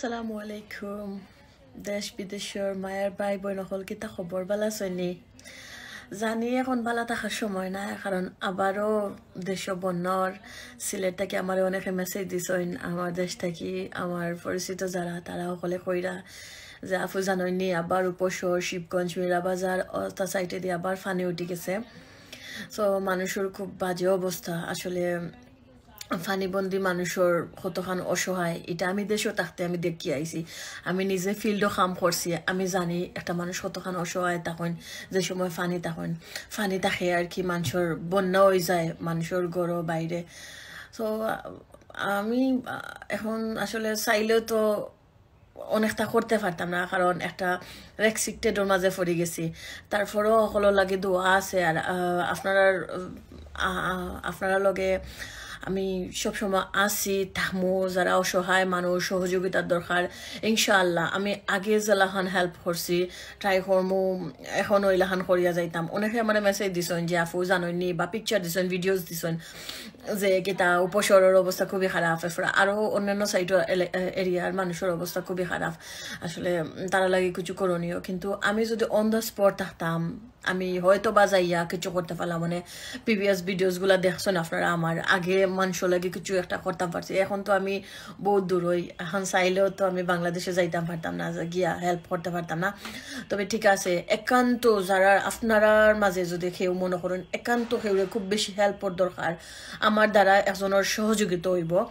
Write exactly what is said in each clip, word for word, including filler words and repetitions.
আসসালামু আলাইকুম। দেশ বিদেশর মায়ার ভাই বইন অকল, কিতা খবর? ভালা আছইন নি? জানি এখন ভালা থাকার সময় না, কারণ আবারও দেশ বন্যার। সিলেট থাকি আমারে অনেকে মেসেজ দিছইন, আমার দেশ থাকি আমার পরিচিত যারা, তারা অকলে কইরা যে, "আপু জানইন নি, আবার উপশহর, শিবগঞ্জ, মীরাবাজার, অতা সাইডেদি আবার পানি উঠি গেছে।" তো মানুষর খুব বাজে অবস্থা আসলে। পানিবন্দী মানুষর কতখান অসহায়, ইটা আমি দেশো থাকতে আমি দেখি আইছি। আমি নিজে ফিল্ডো কাম করছি, আমি জানি একটা মানুষ কতখান অসহায় থাকইন, যে সময় পানি থাকইন, পানি থাকে আর কি, মানুষর বন্যা অই যায়, মানুষর ঘরো বাইরে। তো আমি, আহ, এখন আসলে চাইলেও তো অনেকটা করতে পারতাম না, কারণ একটা রেস্ট্রিক্টেডর মাঝে পড়ি গেছি। তারপরেও অকলর লাগি দোয়া আছে, আর, আহ, আপনারার, আহ, আহ, আপনারার লগে আমি সবসময় আছি, থাকমু। যারা অসহায় মানুষ, সহযোগিতার দরকার, ইনশাআল্লাহ আমি আগে যেলাখান হেল্প করছি, ট্রাই করমু, এখন ওইলাখান করিয়া যাইতাম। অনেকে আমারে মেসেজ দিছইন যে, "আপু জানইন নি?" বা পিকচার দিছইন, ভিডিওস দিছইন, যে কিতা উপশহরর অবস্থা খুবই খারাপ, এরপরে আরো অন্যান্য সাইডর এলে-, এ-, এরিয়ার মানুষর অবস্থা খুবই খারাপ। আসলে, উম, তারার লাগি কিছু করণীয়, কিন্তু আমি যদি অন দ্য স্পট থাকতাম, আমি হয়তো বা যাইয়া কিছু করতে পারলাম। মানে, প্রিভিয়াস ভিডিওস গুলা দেখছইন আপনারা, আমার আগে মানুষর লাগি কিছু একটা করতাম পারছি। এখন তো আমি বহুত দূর অই, এখন চাইলেও তো আমি বাংলাদেশে যাইতাম পারতাম না, যে গিয়া হেল্প করতে পারতাম না। তবে ঠিক আছে, একান্ত যারা আপনারার মাঝে যদি কেউ মনে করইন একান্ত কেউরে খুব বেশি হেল্পর দরকার, আমার দ্বারা একজনর সহযোগিতা অইবো,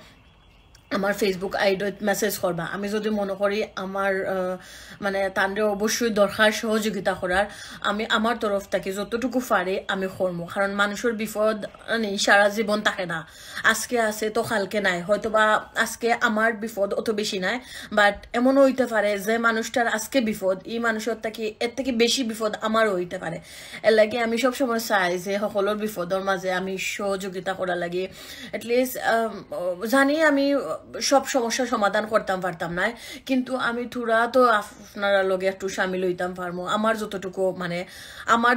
আমার Facebook আইডিত মেসেজ করবা। আমি যদি মনে করি আমার, আহ, মানে, তানরে অবশ্যই দরকার সহযোগিতা করার, আমি আমার তরফ থাকি যতটুকু পারি আমি করমু। কারণ মানুষর বিপদ, মানে, সারা জীবন থাকে না, আজকে আছে তো কালকে নাই। হয়তো বা আজকে আমার বিপদ অত বেশি নাই, বাট এমনও অইতে পারে যে মানুষটার আজকে বিপদ, ই মানুষর থাকি, এর থাকি বেশি বিপদ আমারও অইতে পারে। এর লাগি আমি সবসময় চাই যে হকলর বিপদর মাঝে আমি সহযোগিতা করার লাগি। At least, আম, জানি আমি সব সমস্যার সমাধান করতাম পারতাম না, কিন্তু আমি থুড়া তো আপনারার লগে একটু সামিল অইতাম পারমু। আমার যতটুকু, মানে, আমার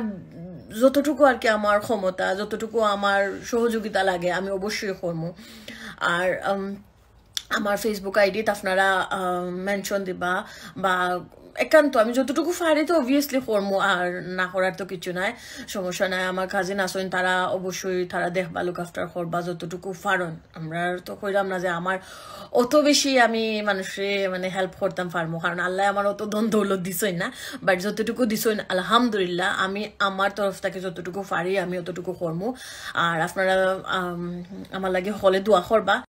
যতটুকু আর কি আমার ক্ষমতা, যতটুকু আমার সহযোগিতা লাগে, আমি অবশ্যই করমু। আর, আম, আমার Facebook আইডিত আপনারা, আহ, মেনশন দিবা, বা একান্ত আমি যতটুকু পারি তো অবভিয়াসলি করমু, আর না করার তো কিছু নাই, সমস্যা নাই। আমার কাজিন আছইন, তারা অবশ্যই তারা দেখবা, লুক আফটার করবা যতটুকু পারইন। আমরা তো কইরাম না যে আমার অত বেশি আমি মানুষরে, মানে, হেল্প করতাম পারমু, কারণ আল্লায় আমার অত ধন দৌলত দিছইন না, বাট যতটুকু দিছইন আলহামদুলিল্লাহ, আমি আমার তরফ থাকি যতটুকু পারি আমি অতটুকু করমু। আর আপনারা, আম, আমার লাগি হকলে দোয়া করবা।